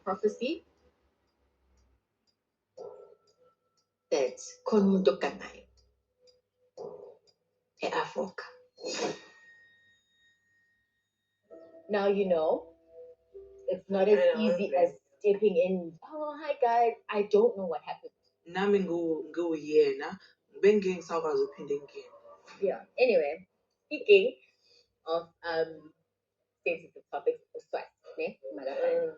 prophecy that khona umuntu ogangayo e-Africa. Now you know it's not as I know, easy okay. as stepping in. Oh, hi guys. I don't know what happened. Nami ngiwuyena bengeke ngisakwazi ukuphinde ngingene. Yeah. Anyway, speaking of sensitive topics, uswazi, ne? Umakabhani.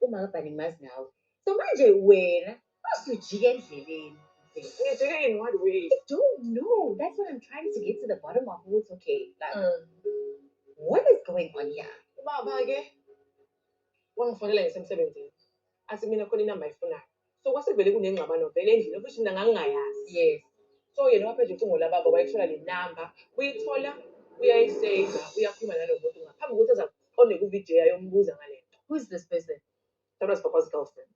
Umakabhani ngimazi nawe. So manje wena usujike endleleni. Ngijike in what way? I don't know. That's what I'm trying to get to the bottom of. It's okay. Like, what is going on here? Ubaba-ke wangifonela ngisemsebenzini athi mina khona inamba ayifunayo. So kwase kuvele kunengxabano vele endlini futhi mina ngangingayazi. Yes. So yena waphethe ucingo lababa wayithola le namba, uyithola uyayiseyiva, uyakhuluma nalo muntu ngaphambi kokuthi aze aqonde ku-VJ ayombuza ngale nto. Who's this person? That was papa's girlfriend.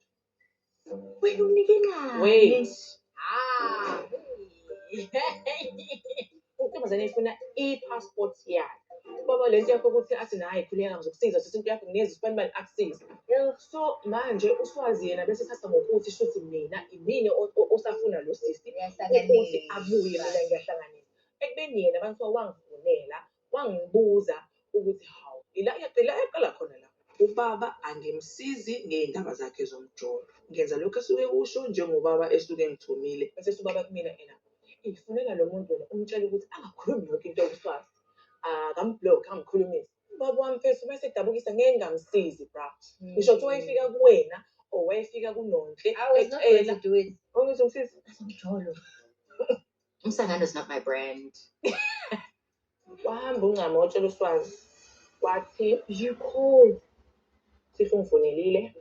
Wena umnikelani? Wait. Ah. Intombazane ifuna i-passport yakhe. Ubaba le nto yakho ukuthi athi naye khuleka ngizokusiza, sisi into yakho nginezi sibani bani akusize. So manje uSwazi yena bese thatha ngokuthi shuthi mina imina osafuna lo sisi ukuthi abuye mina ngiyahlanganisa. Ekubeni yena bantu wangifonela, wangibuza ukuthi hawu, ila iyaqala khona la. Ubaba angimsizi ngey'ndaba zakhe zomjolo. Ngenza lokhu esuke kusho njengobaba esuke engithumile. Bese ubaba kumina ena, ifonela lo muntu wena umtshele ukuthi angakhulumi yonke into yokuSwazi. Akamblock, angikhulumisi. Ubaba wami mfethu mase edabukisa ngeke ngingamsizi bra. Ngisho ukuthi wayefika kuwena or wayefika kuNonhle. I was not going to do it. Ongizomsiza. That's umjolo. Umsangano is not my brand. Wahamba uNcama watshela uSwazi. Wathi You called. Sihle ungifonelile.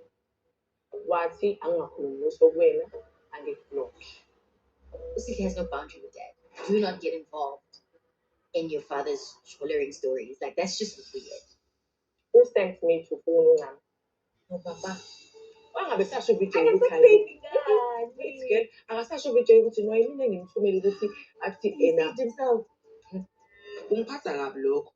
Wathi angingakhulumi lutho kuwena, angikublock. Usihle has no boundary with dad. Do not get involved in your father's chollering stories. Like, that's just weird. Who sent me to phone uNcama? No, papa. Wangabe sasho uVJ ukuthi hayi. Wait, girl. Akasasho uVJ ukuthi no, yimi engimthumele ukuthi athi He ena. saved himself. Kungiphatha kabi lokho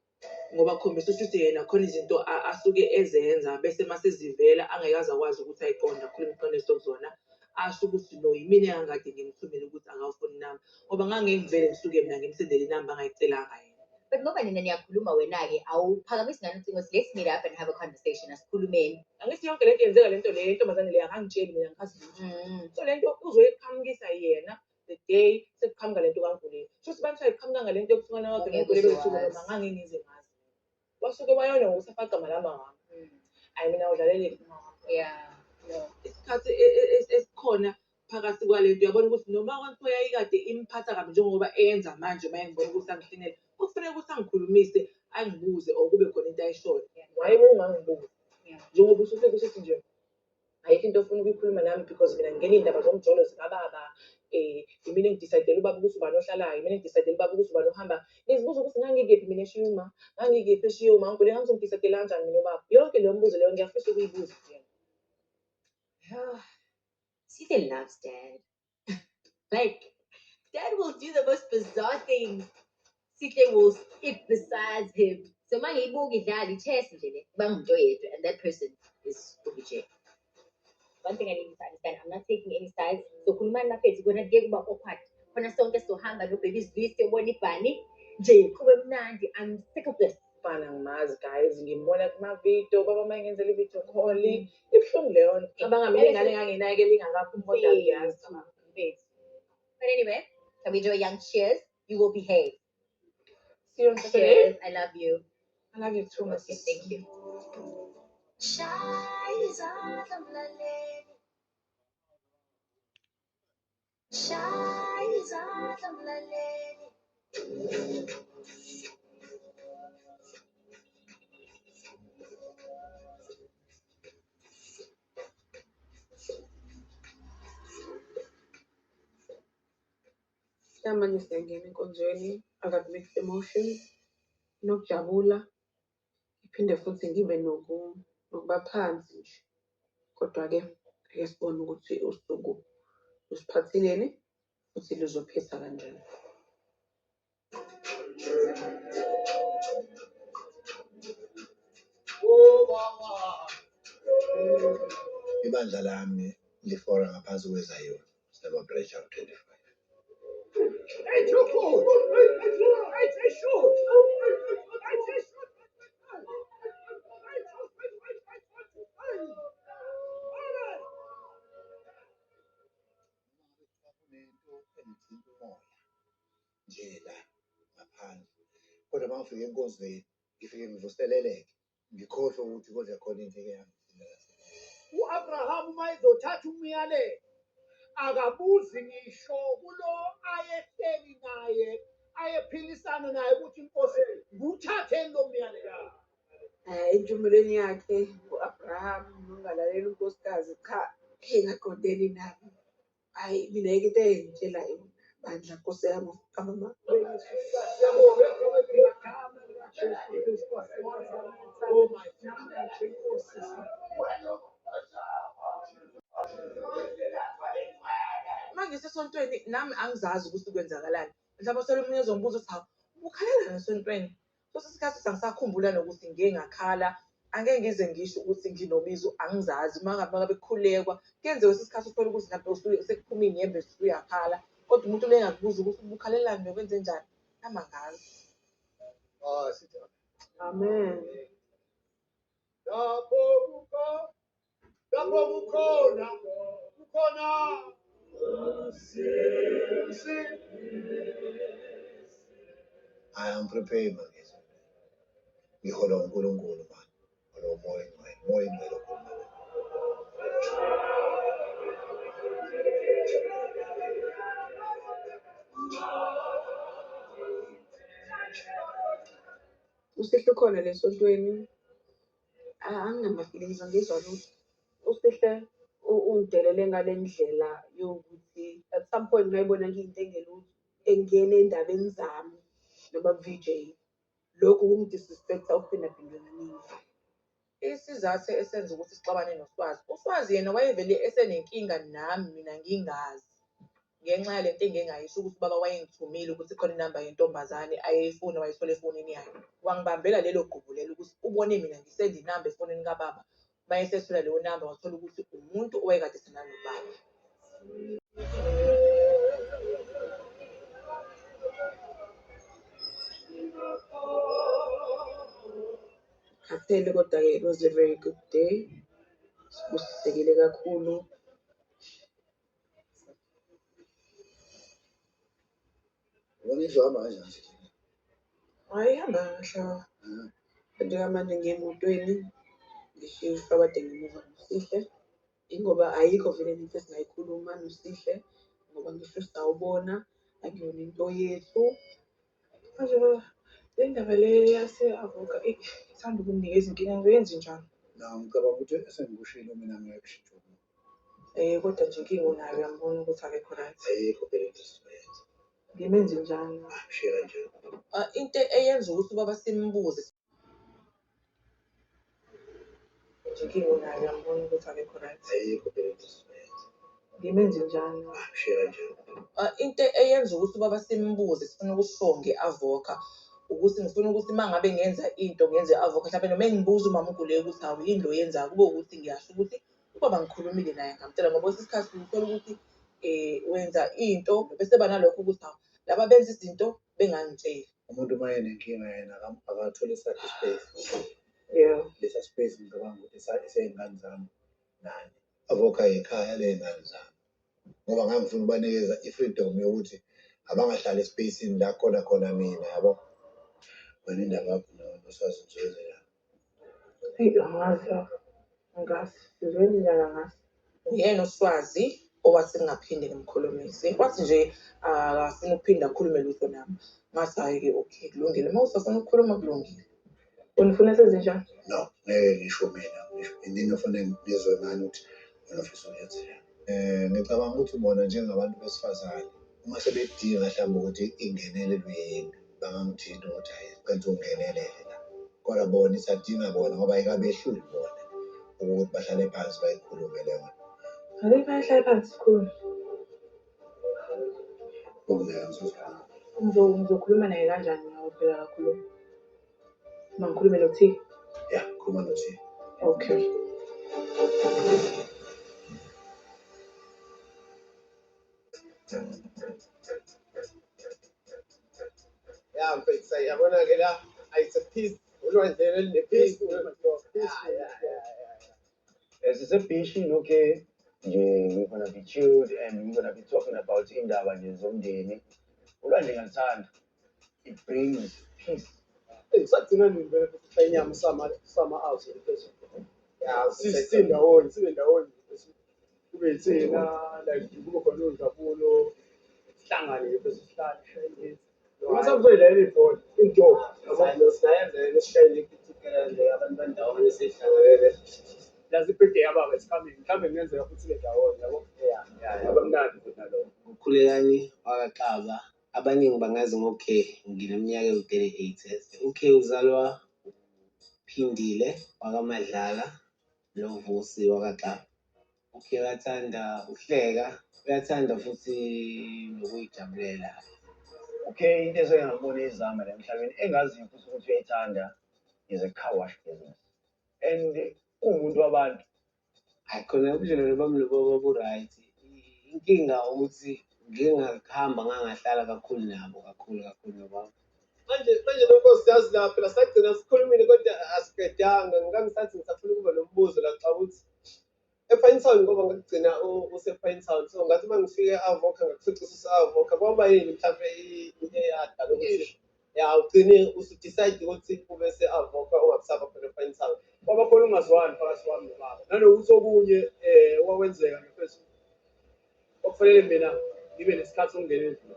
ngoba kukhombisa ukuthi yena khona izinto asuke ezenza bese masezivela angeke aze akwazi ukuthi ayiqonde akhulume iqiniso kuzona. Asho ukuthi no, yimina engangikade ngimthumele ukuthi akawufuni inamba ngoba ngangeke ngivele ngisuke mina ngimsendele inamba angayicelanga yena. But ngoba nina niyakhuluma wena-ke awuphakamisi ngani ucingo uthi let's meet up and have a conversation, asikhulumeni. Angithi yonke lento yenzeka lento le intombazane le akangitsheli mina ngikhathi lutho. So lento uzoyiqhamukisa yena the day sekuqhamuka lento kaNguleni. Shuthi bantu ayiqhamuka ngale nto yokuthukana kwakhe Ngeke noNguleni bethuka uzowazi. noma ngangingize ngazi. Wasuke wayona ngokuthi afake igama lama wami. Ayi mina udlalele uma wami. Yeah. No. Isikhathi esikhona phakathi kwale nto uyabona ukuthi noma kwakuthiwa yayikade imphatha kabi njengoba eyenza manje uma engibona ukuthi angihlinele, kufanele ukuthi angikhulumise, angibuze or kube khona into ayishoyo. Why ungangibuzi? Yeah. Njengoba usufike usuthi nje ayikho into ofuna ukuyikhuluma nami because mina ngingena iy'ndaba zomjolo zikababa, yimina engidecide-ele ubaba ukuthi ubani ohlalayo, yimina engidecide-ele ubaba ukuthi ubani ohamba. Ngizibuza ukuthi ngangikephi mina eshiya uma, ngangikephi eshiya uma, Nkulunkulu ngangizomdecide-ela kanjani mina ubaba? Yonke leyo mibuzo leyo ngiyafisa ukuyibuza kuyena. Sihle loves dad. Like, dad will do the most bizarre things. Sihle will sit beside him. So mangiyibuka idlala i-chess nje le, kuba ngumuntu oyedwa, and that person is uVijay. One thing I need you to understand, I'm not taking any sides. So khulumani bafethu, kona kuye kuba awkward. Khona sonke sizohamba no-baby Zwi siyobona ibhani. Nje kube mnandi. I'm sick of this. Mfana ngimazi guys, ngimbona kuma-video, baba uma ngenzela i-video call, ibuhlungu leyo nto. Cabanga mina ingane enganginakekela ingakaphumi kodwa ngiyazi. But anyway, can we do a young cheers? You will behave. See you on Saturday. Cheers. I love you. I love you too, my Okay, sister. thank you. Shaya izandla mlaleli. Shaya izandla mlaleli. Namanje siyangena enkonzweni, I got mixed emotions, nokujabula, ngiphinde futhi ngibe nokuba phansi nje. Kodwa-ke ake sibone ukuthi usuku lusiphatheleni futhi luzophetha kanjani. Ibandla lami lifora ngaphansi kweZayoni, sinama-branch awu-25. Kunento engithinta umoya nje la ngaphandle, kodwa uma ngifika enkonzweni ngifike ngivuseleleke, ngikhohlwe ukuthi kodwa khona into eke yangithinta. U-Abraham uma ezothatha umyalelo akabuzi ngisho kulo ayehleli naye ayephilisana naye ukuthi inkosi nguthatheni lo myalelo. Entshumelweni yakhe u-Abraham nongalaleli unkosikazi, cha, engaqondene nami. Hhayi, mina ayikho into engitshela yona bandla, Nkosi yami kamama. Uma ngisesontweni nami angizazi ukuthi kwenzakalani. Mhlawumbe uthole omunye ezongibuza ukuthi hawu, ubukhalelani esontweni? Kwesinye isikhathi angisakhumbula nokuthi ngike ngakhala, angeke ngize ngisho ukuthi nginobizo, angizazi. Uma ngabe uma ngabe kukhulekwa, kuyenzeka kwesinye isikhathi uthole ukuthi mhlawumbe sekuphuma iy'nyembezi usuyakhala, kodwa umuntu lo engakubuza ukuthi ubukhalelani bekwenzenjani, nami angazi. Ah, sithi Amen. Lapho kukho lapho kukhona kukhona I am prepared manje. Ngiholwa uNkulunkulu manje. Ngiholwa uMoya oNgcwele, uMoya oNgcwele okhuluma nami. Usihle ukhona le sontweni, anginama-feelings, angizwa lutho. Usihle ungidelele ngale ndlela yokuthi at some point ngayibona ngiyinto engelutho, engena ey'ndabeni zami noma VJ. Lokhu kungi-disrespect-a okuphindaphindwe kaningi. Isizathu esenza ukuthi sixabane noSwazi, uSwazi yena wayevele esenenkinga nami mina ngingazi. Ngenxa yalento engike ngayisho ukuthi ubaba wayengithumile ukuthi khona inamba yentombazane ayeyifuna wayithola efonini yakhe. Wangibambela lelo gqubu lelo ukuthi ubone mina ngisenda inamba efonini kababa. Uma esethola leyo namba wathola ukuthi umuntu owayekade ethandana nobaba. Khathele kodwa-ke it was a very good day. Sibusisekile kakhulu. Ubona indlu ihamba kanjani nje? Hhayi, ihamba kahle baba. Njengamanje ngiya emotweni, ngishiye uSihlabade ngemuva noSihle. Ingoba ayikho vele into esingayikhuluma noSihle ngoba ngisho sawubona akuyona into yethu. Manje baba, le ndaba le yase-Avoca ithanda ukunginikeza inkinga, ngizoyenza njani? Na, ngicabanga ukuthi esengikushilo mina ngeke kushintshe. Kodwa nje inkinga unayo, uyambona ukuthi akekho right. Ayikho phela into esizoyenza. Ngimenze njani? Mshiye kanjalo. Into eyenza ukuthi ubaba simbuze Nje inkinga unayo, uyambona ukuthi akekho right. Ayikho phela into esizoyenza. Ngimenze njani? Mshiye kanjalo. Into eyenza ukuthi ubaba simbuze sifuna ukuthi nge-Avoca ukuthi ngifuna ukuthi uma ngabe ngenza into ngenze i-Avoca mhlawumbe noma engibuza umama uGuleyo ukuthi hawu yini lo oyenzayo, kube ukuthi ngiyasho ukuthi ubaba ngikhulumile naye ngamtshela ngoba kwesinye isikhathi uthola ukuthi wenza into bese eba nalokho ukuthi hawu laba benza izinto bengangitsheli. Umuntu uma enenkinga yena akathole esakhe ispace. Yeah. Lesa space ngicabanga ukuthi esey'ngane zami nani. Avoca yikhaya ley'ngane zami. Ngoba ngangifuna ukubanikeza i-freedom yokuthi abangahlali espacini la khona khona mina yabo. Wena indaba yakho noSwazi nizoyenza njani? Eyi, angazi baba. Angazi. Sizoyenza njani angazi. Uyena uSwazi owathi ngingaphinde ngimkhulumise. Wathi nje akafuni ukuphinda akhulume lutho nami. Ngathi hhayi-ke okay kulungile, uma usafuna ukukhuluma kulungile. Unifuna senze njani? No, ngeke ngisho mina, ngisho inini ofanele ngizwe ngani ukuthi wena ufisa ukuyenza njani. Ngicabanga ukuthi bona njengabantu besifazane uma sebedinga mhlawumbe ukuthi ingenelelwe yimi, bangangithinta ukuthi hhayi sicela ungenelele la. Kodwa bona isadinga bona ngoba ayikabehluli bona ukuthi bahlale phansi bayikhulume leyo nto. Ake bahlale phansi sikhulume. Okungeke ngizozikhuluma. Ngizokhuluma naye kanjani ngoba phela akakhulumi? Uma ngikhulume no-T? Ya, khuluma no-T. Okay. Ya mfethu, sayabona-ke la, it's a peace, ulwandle olune-peace. Peaceful. Yeah. Sisebhishini, okay nje, we're gonna be chilled and we're gonna be talking about indaba nje zomndeni. Ulwandle ngiyaluthanda, it brings peace. Hey, sagcina nini vele futhi ukushaya inyama sama out mfethu? Yeah, Sindawonye, sibe ndawonye mfethu. Kube yithina, like kube khona unjabulo, sihlangane nje mfethu, sihlale sishaye imithi. Uma sakuzoyidlalela ibhola, into yabo. Singayenza yini sishayele ithukela nje abantu bandawonye sihlanganele. Yazi i-birthday yababa is coming, mhlawumbe kungenzeka futhi sibe ndawonye, yabo. Yeah, yaba mnandi futhi nalokho. Ukhulekani wakaXaba, abaningi bangazi ngo-K, ngineminyaka ewu-38. U-K uzalwa Phindile wakaMadlala noVusi wakaXaba. U-K uyathanda ukuhleka, uyathanda futhi nokuyijabulela. Okay, into esengingabona izama la emhlabeni engaziyo futhi ukuthi uyayithanda is a car wash business. And uwumuntu wabantu. Hhayi khona ubudlelwane bami nobaba bu-right. Inkinga ukuthi ngike ngahamba ngangahlala kakhulu nabo, kakhulu kakhulu nobaba. Manje lokho siyazi la phela sagcina sikhulumile kodwa asiqedanga. Ngangisathi ngisafuna ukuba nombuzo la xa ukuthi ePinetown, ngoba ngakugcina use-Pinetown, so ngathi uma ngifike e-Avoca ngakufica ususe-Avoca, kwaba yini mhlampe into eyadala ukuthi ya ugcine usu-decide ukuthi ube se-Avoca ungakusaba khona ePinetown? Kwaba khona ungazwani phakathi kwami nobaba. Nanokuthi okunye okwakwenzeka mfethu, kwakufanele mina ngibe nesikhathi sokungena endlini.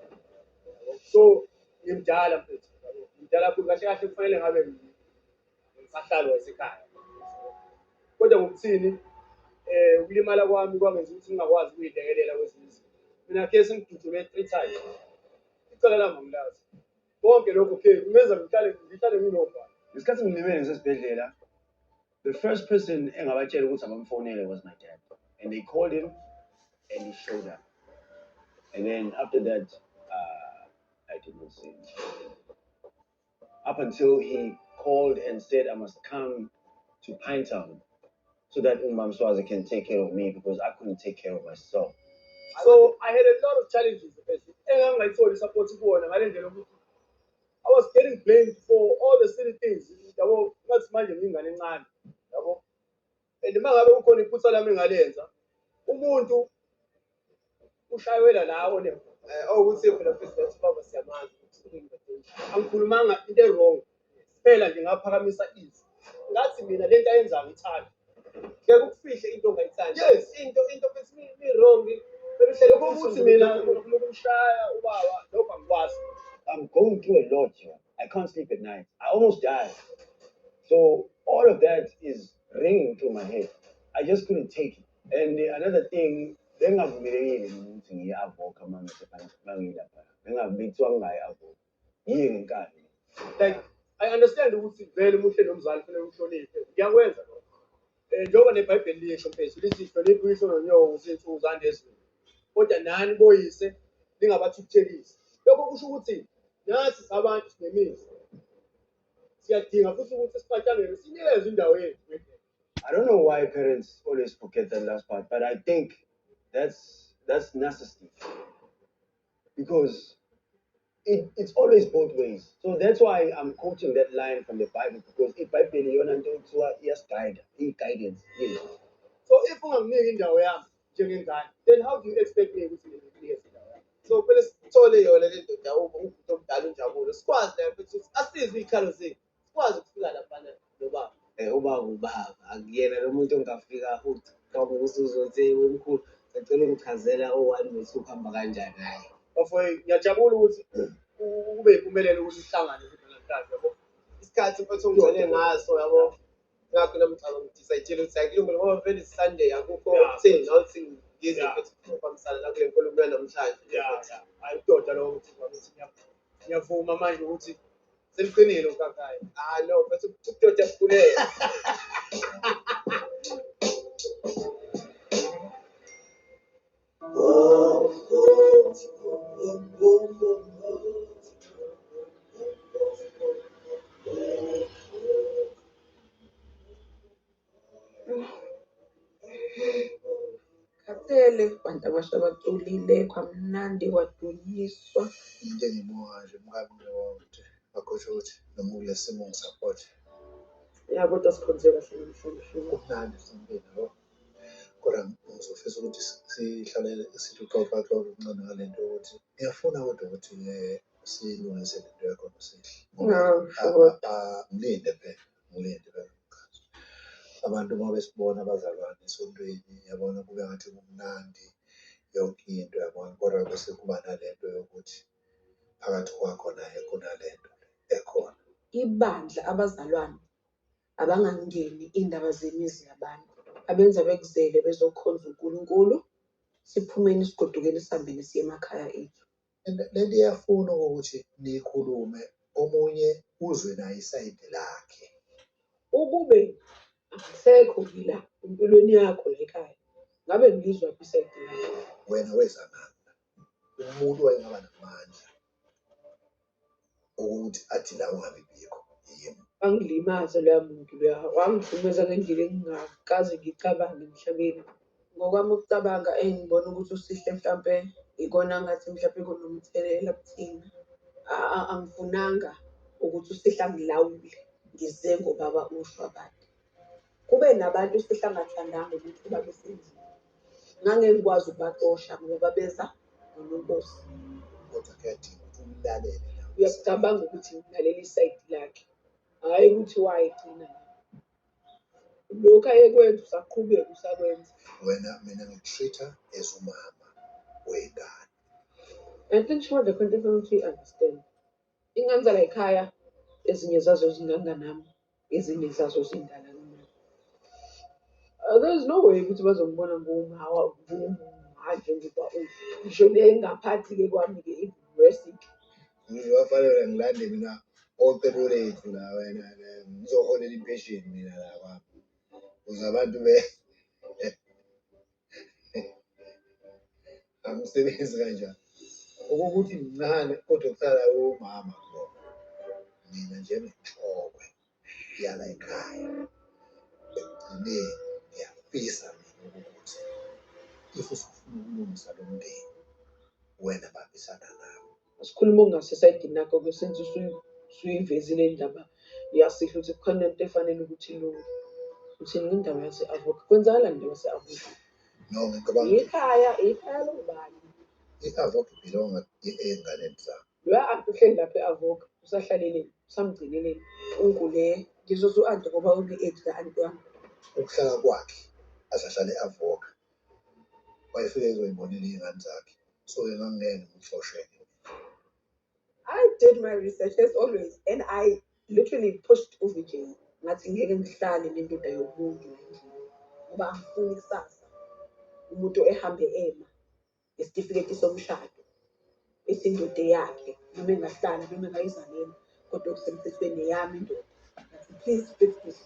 So ngimdala mfethu, yabo, ngimdala kakhulu, kahle kahle kufanele ngabe ngisahlala wasekhaya. Kodwa ngokuthini, ukulimala kwami kwangenza ukuthi ngingakwazi ukuyilekelela kwezinye izinto. Mina ke sengidutshulwe 3 times. Icala lami angilazi. Konke lokho ke kungenza ngihlale nginovalo. Ngesikhathi ngilimele ngisesibhedlela, the first person engabatshela ukuthi abamfonele was my dad. And they called him and he showed up. And then after that, I did not see him. Up until he called and said I must come to Pinetown so that Umam Swazi can take care of me because I couldn't take care of myself. So I had a lot of challenges mfethu, engangingayitholi support kuwona ngale ndlela yokuthi I was getting blamed for all the silly things. Yabo, ngathi manje ngiyingane encane, yabo. And uma ngabe kukhona iphutha lami engalenza, umuntu ushayelwa la one. Okuthi phela mfethu nathi baba siyamazi ukuthi uyindoda enjani. Angikhulumanga into e-wrong. Kuphela nje ngaphakamisa izwi. Ngathi mina lento ayenzayo ngithanda. Ngeke ukufihle into ongayithandi. Yes. Into mfethu mi wrong. Phela uhlele Lokho ukuthi mina ngifuna ukumshaya ubaba, lokho angikwazi. I'm going through a lot here. I can't sleep at night. I almost died. So all of that is ringing through my head. I just couldn't take it. And another thing, bengavumelekile mina ukuthi ngiye Avoca uma ngilapha. Bengabekuthiwa ngingayi Avoca. Ngiye ngenkani. Like, I understand ukuthi vele umuhle nomzali kufanele umhloniphe. Ngiyakwenza lokho. Njengoba neBhayibheli lisho mfethu, lithi hlonipha uyihlo nonyoko ukuze iy'nsuku zande ezweni. Kodwa nani boyise ningabathukuthelisi. Lokho kusho ukuthi nathi sabantu sinemizwa. Siyadinga futhi ukuthi sicatshangele, sinikeze indawo yethu. I don't know why parents always forget that last part, but I think that's narcissistic. Because it's always both ways. So that's why I'm quoting that line from the Bible, because iBhayibheli iyona nto ekuthiwa iyasiguide, iyi-guidance yethu. So if unganginiki indawo yami njengengane, then how do you expect me ukuthi ngikunikeze indawo yami? So kumele sithole yona le ndoda ubhuti omdala uNjabulo. Sikwazi naye futhi ukuthi asizwe iy'khalo zethu. Sikwazi ukufika laphana nobaba. Ubaba ubaba, akuyena lo muntu ongafika uqhamuka usuzothi wemkhulu, sacela ungichazela o-1 no-2 kuhamba kanjani, hhayi. Bafowethu, ngiyajabula ukuthi kube yimpumelelo ukuthi sihlangane futhi namhlanje, yabo. Isikhathi mfethu ongigcine ngaso, yabo. Ngakho namhlanje ngidecide ukuthi akulungile ngoba vele Sunday akukho okutheni nokuthi ngize mfethu ukubambisana la kule nkulumo yanamhlanje. Hayi udoda lowo ukuthi bakithi ngiyavuma manje ukuthi seliqinile ukhakhayi. Ah no, mfethu udoda sikhulele. Khathele. Siculele, abantu abasha baculile, kwamnandi, kwadunyiswa. Into engiyibonga nje umkami ngiyabonga ukuthi bakhosha ukuthi noma kule simo ngisapothe. Ya, kodwa sikhonze kahle namhlanje. Kumnandi sompilo yabo. Kodwa ngizofisa ukuthi sihlale sithi uxoxa xoxa okuncane ngale nto yokuthi ngiyafuna kodwa ukuthi silungise le nto yakho Sihle. Ngoba ngilinde phela, ngilinde phela mkhazi. Abantu uma besibona abazalwane esontweni yabona kube ngathi kumnandi yonke into yabona, kodwa bese kuba nalento yokuthi phakathi kwakho naye kunalento ekhona. Ibandla, abazalwane abangangeni iy'ndaba zemizi yabantu. Abenza bekuzele bezokhonza uNkulunkulu, siphumeni sigodukeni sihambeni siye emakhaya ethu. And lento iyafuna ukuthi nikhulume, omunye uzwe naye isayidi lakhe. Ukube angisekho ngila empilweni yakho la ekhaya, ngabe ngilizwa phi isayidi lakho? Wena weza ngani? Umuntu wayengaba namandla ukuthi athi la ungabi bikho yimi. Wangilimaza loya muntu loya, wangihlukumeza ngendlela engingakaze ngiyicabange emhlabeni. Ngokwami ukucabanga engibona ukuthi uSihle mhlampe ikona ngathi mhlampe kunomthelela kuthina. Angifunanga ukuthi uSihle angilawule ngize ngobaba uShwabade. Kube nabantu uSihle angathandanga ukuthi babe sendlini. Ngangeke ngikwazi ukubaxosha ngoba babeza noNonkosi. Kodwa kuyadinga ukuthi umlalele nawe. Uyacabanga ukuthi ngilalela isayidi lakhe, hhayi ukuthi wayegcina la. Lokhu ayekwenza usaqhubeka usakwenza. Wena mina ngiku-treat-a as umama wey'ngane. I think Shwabade khona into efuna ukuthi uyi-understand. Iy'ngane zala ekhaya ezinye zazo zinganganami, ezinye zazo zindala kunami. There is no way ukuthi bazongibona ngiwuma njengoba ngisho nengaphathi-ke kwami-ke even worse-ke. Ngizofanele ngilande mina oCebolethu la wena ngizoholela impesheni mina la kwami. Ukuze abantu be angisebenzi kanjani. Okokuthi mncane kodwa kusala umama kubona. Mina njengenhloko yala ekhaya ekugcineni ngiyafisa mina ukuthi if usufuna ukulungisa lo mndeni wena bambisana nami. Asikhulume okungasesayidini lakho-ke since usuyivezile indaba yaSihle ukuthi kukhona into efanele ukuthi ilunge. Uthini ngendaba yase-Avoca? Kwenzakalani indaba yase-Avoca? No, ngicabanga ukuthi Ikhaya, ikhaya lobani? i-Avoca ibhilonga ey'nganeni zami. Loya anti uhleli lapha e-Avoca, usahlaleleni, usamgcineleni. Ungule, ngizothi u-anti ngoba une-age ka-anti wami. Ukuhlala kwakhe asahlale e-Avoca, wayefike ezoyibonela iy'ngane zakhe. So-ke ngangingeke ngimxoshe-ke. I did my research as always and I literally pushed uVJ ngathi ngeke ngihlale nendoda yomuntu la endlini ngoba angifuni kusasa umuntu ehambe ema ngesitifiketi somshado ethi indoda eyakhe noma engahlala noma engayizalela kodwa okusemthethweni eyami indoda. Ngathi please fix this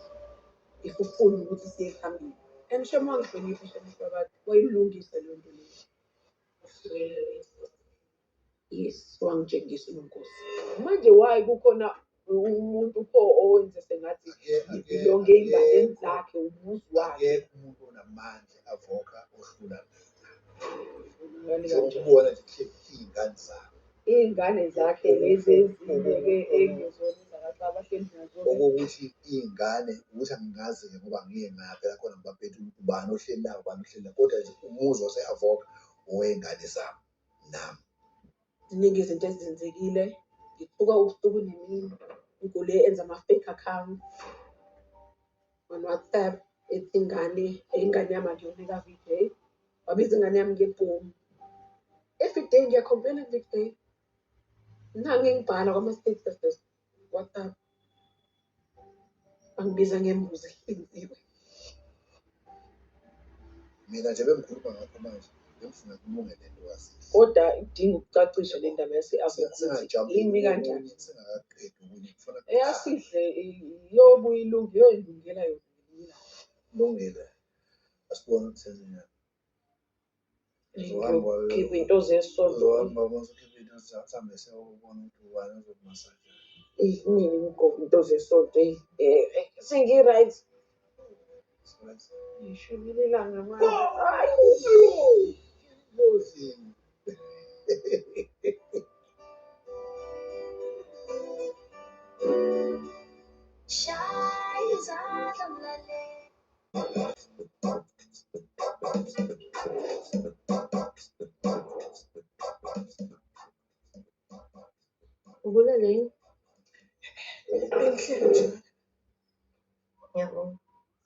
if ufuna ukuthi siye phambili. And shem wangihlonipha shem Shwabade, wayilungisa leyo nto leyo. Yes, wangitshengisa uNonkosi. Manje why kukhona umuntu pho owenze sengathi ngibhilonge ey'nganeni zakhe, umuzi wakhe? Akekho umuntu onamandla e-Avoca ohlula mina. Ubonakale kanjani? Njengokubona nje kuhleli iy'ngane zami. Iy'ngane zakhe lezi ezinye-ke ekungezona ezakaXaba ahleli nazo-ke. Okokuthi iy'ngane ukuthi angingazi-ke ngoba ngiye ngaya phela khona ngibabheke ukuthi ubani ohleli la, ubani ohleli la. Kodwa nje umuzi wase-Avoca owey'ngane zami nami. Ziningi izinto ezenzekile. Ngithuka ubusuku nemini. Ugule enza ama-fake account on WhatsApp ethi ingane, ingane yami akuyona eka-VJ. Wabiza ingane yami ngebhomu. Everyday ngiya-complain-a ku-VJ. Nange ngibhala kwama-status WhatsApp. Bangibiza ngembuzi ehlinziwe. Mina nje bengikhuluma ngakho manje, bengifuna kulunge le nto kaSihle. Kodwa idinga ukucaciswa le ndaba yase-Avoca ukuthi Singajampeli imi kanjani. kokunye, singakaqedi okunye, kufuna kuqala. EyaSihle iyobuye ilunge, iyoyilungela yona ngelinye ilanga. Kulungile, asibone ukuthi senzenjani. Uzohamba Ngiyokhipha into zesonto. uzohamba mase ukhipha into sihambe siyobona ukuthi ubani ozokumasaja. Eyi, mina ngigqoke into zesonto eyi, sengi-right. Ngishonile ilanga manje. Shaya izandla mlaleli. Ubulele yini? Bengihleli nje. Ngiyabonga.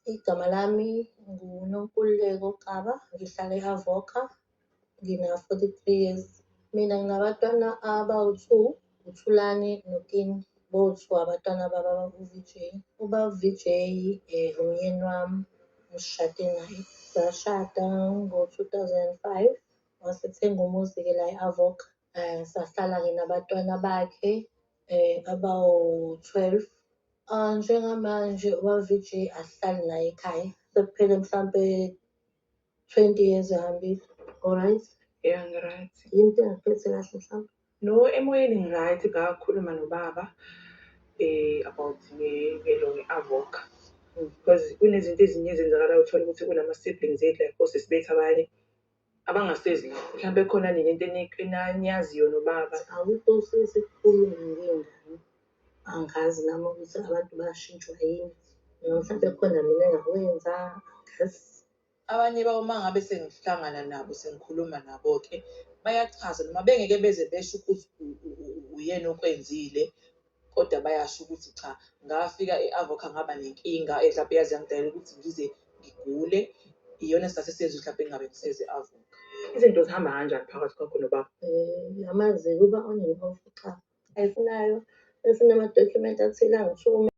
Igama lami nguNonkululeko Xaba, ngihlala e-Avoca, ngina-43 years. Mina nginabantwana abawu-2, uThulani noKini. Bowu-two abantwana bababa u-VJ. Ubaba u-VJ umyeni wami, ngishade naye. Sashada ngo-2005, wasethenga umuzi-ke la e-Avoca. Sahlala-ke nabantwana bakhe abawu-12. Njengamanje ubaba VJ asihlali naye ekhaya. Sekuphele mhlampe 20 years ehambile. Alright? Yeah, ngi-right. Yini into engakuphethe kahle mhlawumbe? No, emoyeni ngi-right ngakhuluma nobaba about ngelo nge-Avoca. Because kunezinto ezinye ezenzakalayo uthole ukuthi kunama-siblings ethu like osisi bethu abanye abangasezi la. Mhlampe khona nina into eniyaziyo nobaba. Awukho osuke sikukhulume ngey'ngane. Angazi nami ukuthi abantu bashintshwa yini. Noma mhlampe khona mina engakwenza, angazi. Abanye babo uma ngabe sengihlangana nabo sengikhuluma nabo-ke bayachaza noma bengeke beze besho ukuthi uyena okwenzile kodwa bayasho ukuthi cha ngafika e-Avoca ngaba nenkinga mhlampe yaze yangidalela ukuthi ngize ngigule iyona sase senza mhlampe ngingabe ngiseze e-Avoca. Izinto zihamba kanjani phakathi kwakho nobaba? Amaziko uba on and off cha. Ayifunayo, efuna amadokhumenti athile angithume.